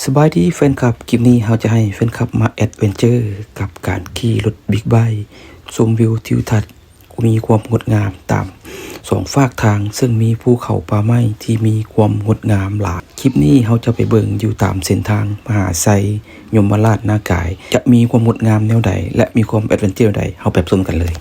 ສະບາຍດີແຟນຄລັບ, ຄລິບນີ້ເຮົາຈະໃຫ້ແຟນຄລັບມາແອັດເວັນເຈີກັບການຂີ່ລົດບິກໄບ ຊົມວິວທິວທັດ ມີຄວາມງົດງາມຕາມສອງຟາກທາງ, ເຊິ່ງມີພູເຂົາປ່າໄມ້ທີ່ມີຄວາມງົດງາມຫຼາຍ. ຄລິບນີ້ເຮົາຈະໄປເບິ່ງຢູ່ຕາມເສັ້ນທາງມະຫາໄຊ, ຍົມມະລາດ, ນາກາຍ ຈະມີຄວາມງົດງາມແນວໃດ ແລະ ມີຄວາມແອັດເວັນເຈີແນວໃດ, ເຮົາໄປຮັບຊົມກັນເລີຍ.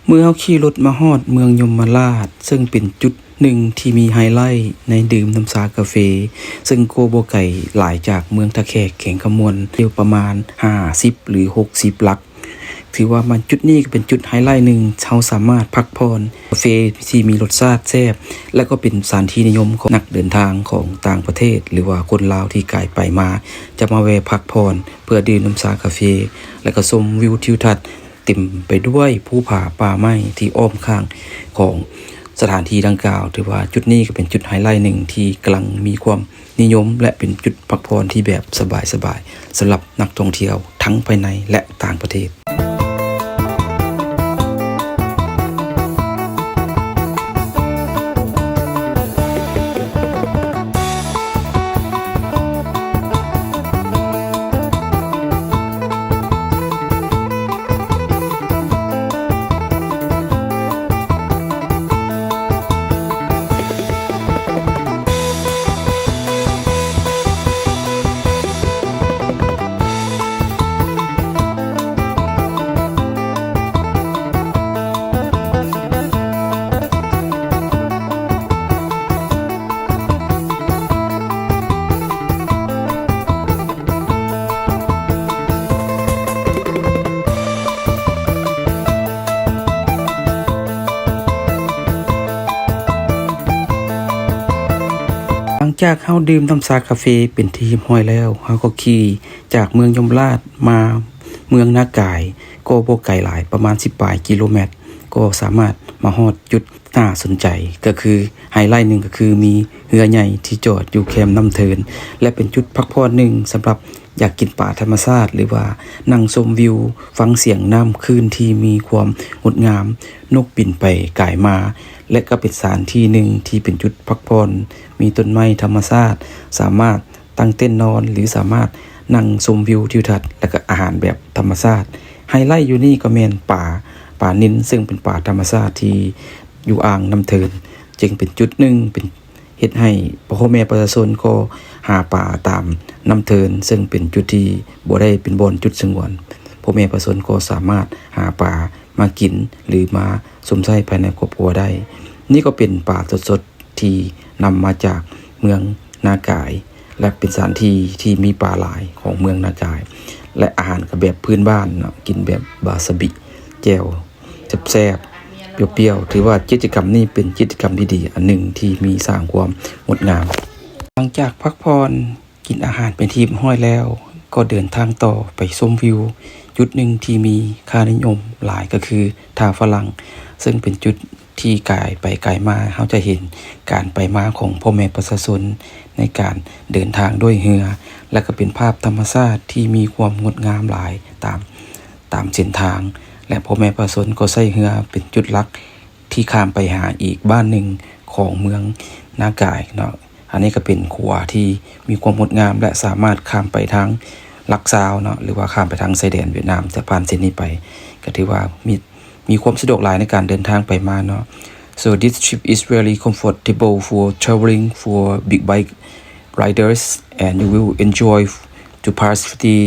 ເມື່ອເຮົາຂີ່ລົດມາຮອດເມືອງຍົມມະລາດ, ເຊິ່ງເປັນຈຸດ ໜຶ່ງທີ່ມີໄຮໄລໃນດື່ມນ້ຳຊາກາເຟ, ເຊິ່ງກໍບໍ່ໄກຫຼາຍຈາກເມືອງທ່າແຂກ ແຂວງຄຳມ່ວນ ຢູ່ປະມານຫ້າສິບ ຫຼື ຫົກສິບຫຼັກ. ຖືວ່າມາຈຸດນີ້ກໍເປັນຈຸດໄຮໄລໜຶ່ງ, ເຮົາສາມາດພັກຜ່ອນ, ກາເຟທີ່ມີລົດຊາດແຊບ ແລະ ກໍເປັນສະຖານທີ່ນິຍົມຂອງນັກເດີນທາງຂອງຕ່າງປະເທດ ຫຼືວ່າຄົນລາວທີ່ກາຍໄປມາ ຈະມາແວ່ພັກຜ່ອນເພື່ອດື່ມນ້ຳຊາກາເຟ ແລະ ກໍຊົມວິວທິວທັດ ເຕັມໄປດ້ວຍພູຜາປ່າໄມ້ທີ່ອ້ອມຂ້າງຂອງສະຖານທີ່ດັ່ງກ່າວ. ຖືວ່າຈຸດນີ້ກໍເປັນຈຸດໄຮໄລໜຶ່ງທີ່ກຳລັງມີຄວາມນິຍົມ ແລະ ເປັນຈຸດພັກຜ່ອນທີ່ແບບສະບາຍໆ ສຳລັບນັກທ່ອງທ່ຽວທັງພາຍໃນ ແລະ ຕ່າງປະເທດ. ຫຼັງຈາກເຮົາດື່ມນ້ຳຊາກາເຟເປັນທີ່ຮຽບຮ້ອຍແລ້ວ, ເຮົາກໍຂີ່ຈາກເມືອງຍົມລາດມາເມືອງນາກາຍ ກໍບໍ່ໄກຫຼາຍ, ປະມານສິບປາຍກິໂລແມັດ, ກໍສາມາດມາຮອດຈຸດ ໜ້າສົນໃຈກໍຄື ໄຮໄລໜຶ່ງກໍຄືມີເຮືອໃຫຍ່ທີ່ຈອດຢູ່ແຄມນ້ຳເທີນ ແລະ ເປັນຈຸດພັກຜ່ອນໜຶ່ງສຳລັບຢາກກິນປາທຳມະຊາດ ຫຼືວ່ານັ່ງຊົມວິວ ຟັງສຽງນ້ຳຄື້ນທີ່ມີຄວາມງົດງາມ, ນົກບິນໄປກາຍມາ ແລະ ກໍເປັນສະຖານທີ່ໜຶ່ງທີ່ເປັນຈຸດພັກຜ່ອນ ມີຕົ້ນໄມ້ທຳມະຊາດ ສາມາດ ຕັ້ງເຕັນນອນ ຫຼື ສາມາດນັ່ງຊົມວິວທິວທັດ ແລະ ກະອາຫານແບບທຳມະຊາດ. ໄຮໄລຢູ່ນີ້ກໍແມ່ນປາ, ປານິນ, ເຊິ່ງເປັນປາທຳມະຊາດທີ່ຢູ່ອ່າງນ້ຳເທີນ, ຈຶ່ງເປັນຈຸດໜຶ່ງ ເປັນເຮັດໃຫ້ພໍ່ແມ່ປະຊາຊົນກໍຫາປາຕາມນ້ຳເທີນ, ເຊິ່ງເປັນຈຸດທີ່ບໍ່ໄດ້ເປັນບ່ອນຈຸດສະຫງວນ. ພໍ່ແມ່ປະຊາຊົນກໍສາມາດຫາປາມາກິນ ຫຼື ມາຊົມໃຊ້ພາຍໃນຄອບຄົວໄດ້. ນີ້ກໍເປັນປາສົດໆ ທີ່ນຳມາຈາກເມືອງນາກາຍ ແລະ ເປັນສະຖານທີ່ທີ່ມີປາຫຼາຍຂອງເມືອງນາກາຍ ແລະ ອາຫານກໍແບບພື້ນບ້ານເນາະ, ກິນແບບວາຊາບິ ແຈ່ວແຊບໆ ປ່ຽວໆ. ຖືວ່າກິດຈະກຳນີ້ເປັນກິດຈະກຳທີ່ດີອັນໜຶ່ງທີ່ມີສ້າງຄວາມງົດງາມ. ຫຼັງຈາກພັກຜ່ອນ ກິນອາຫານເປັນທີ່ຮຽບຮ້ອຍແລ້ວ ກໍເດີນທາງຕໍ່ໄປຊົມວິວຈຸດໜຶ່ງທີ່ມີຄ່ານິຍົມຫຼາຍ ກໍຄືທ່າຝຣັ່ງ ເຊິ່ງເປັນຈຸດທີ່ກາຍໄປກາຍມາ ເຮົາຈະເຫັນການໄປມາຂອງພໍ່ແມ່ປະຊາຊົນໃນການເດີນທາງດ້ວຍເຮືອ ແລະ ກໍເປັນພາບທຳມະຊາດທີ່ມີຄວາມງົດງາມຫຼາຍຕາມ ຕາມເສັ້ນທາງ ແລະ ພໍ່ແມ່ປະຊາຊົນກໍໃຊ້ເຮືອເປັນຈຸດຫຼັກ ທີ່ຂ້າມໄປຫາອີກບ້ານໜຶ່ງຂອງເມືອງນາກາຍເນາະ. ອັນນີ້ກໍເປັນຂົວທີ່ມີຄວາມງົດງາມ ແລະ ສາມາດຂ້າມໄປທາງຫຼັກຊາວເນາະ ຫຼືວ່າຂ້າມໄປທາງຊາຍແດນຫວຽດນາມ ຈະຜ່ານເສັ້ນນີ້ໄປ ກໍຖືວ່າມີ ມີຄວາມສະດວກຫຼາຍໃນການເດີນທາງໄປມາເນາະ. So this trip is very comfortable for traveling for big bike riders, and you will enjoy to pass the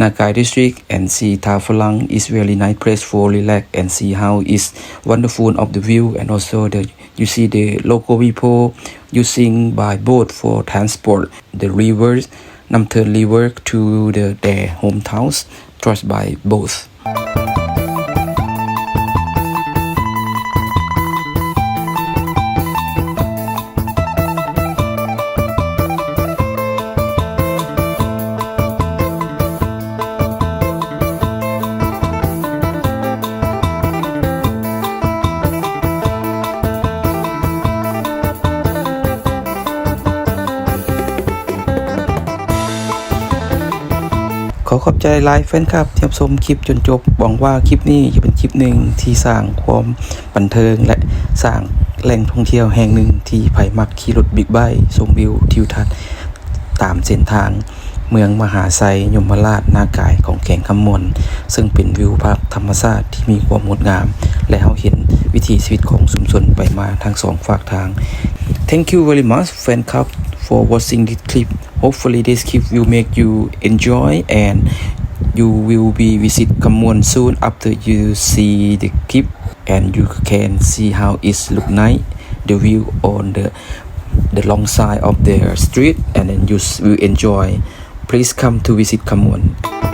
Nakai district and see Tha Phalang is very nice place for relax and see how is wonderful of the view and also the You see the local people using by boat for transport the rivers, Namthern River, to the, their hometowns, trust by boats. ຂໍຂອບໃຈຫຼາຍແຟນຄລັບທີ່ຮັບຊົມຄລິບຈົນຈົບ. ຫວັງວ່າຄລິບນີ້ຈະເປັນຄລິບໜຶ່ງທີ່ສ້າງຄວາມບັນເທີງ ແລະ ສ້າງແຫຼ່ງທ່ອງທ່ຽວແຫ່ງໜຶ່ງທີ່ໃຜມັກຂີ່ລົດບິກໄບ ຊົມວິວທິວທັດຕາມເສັ້ນທາງເມືອງມະຫາໄຊ ຍົມມະລາດ ນາກາຍ ຂອງແຂວງຄຳມ່ວນ ເຊິ່ງເປັນວິວພາບທຳມະຊາດທີ່ມີຄວາມງົດງາມ ແລະ ເຮົາເຫັນວິຖີຊີວິດຂອງຊຸມຊົນໄປມາທັງສອງຟາກທາງ. Thank you very much, fan club, for watching this clip. Hopefully this clip will make you enjoy and you will be visit Khammon soon after you see the clip, and you can see how it look nice, the view on the, the long side of the street, and then you s-, will enjoy. Please come to visit Khammon.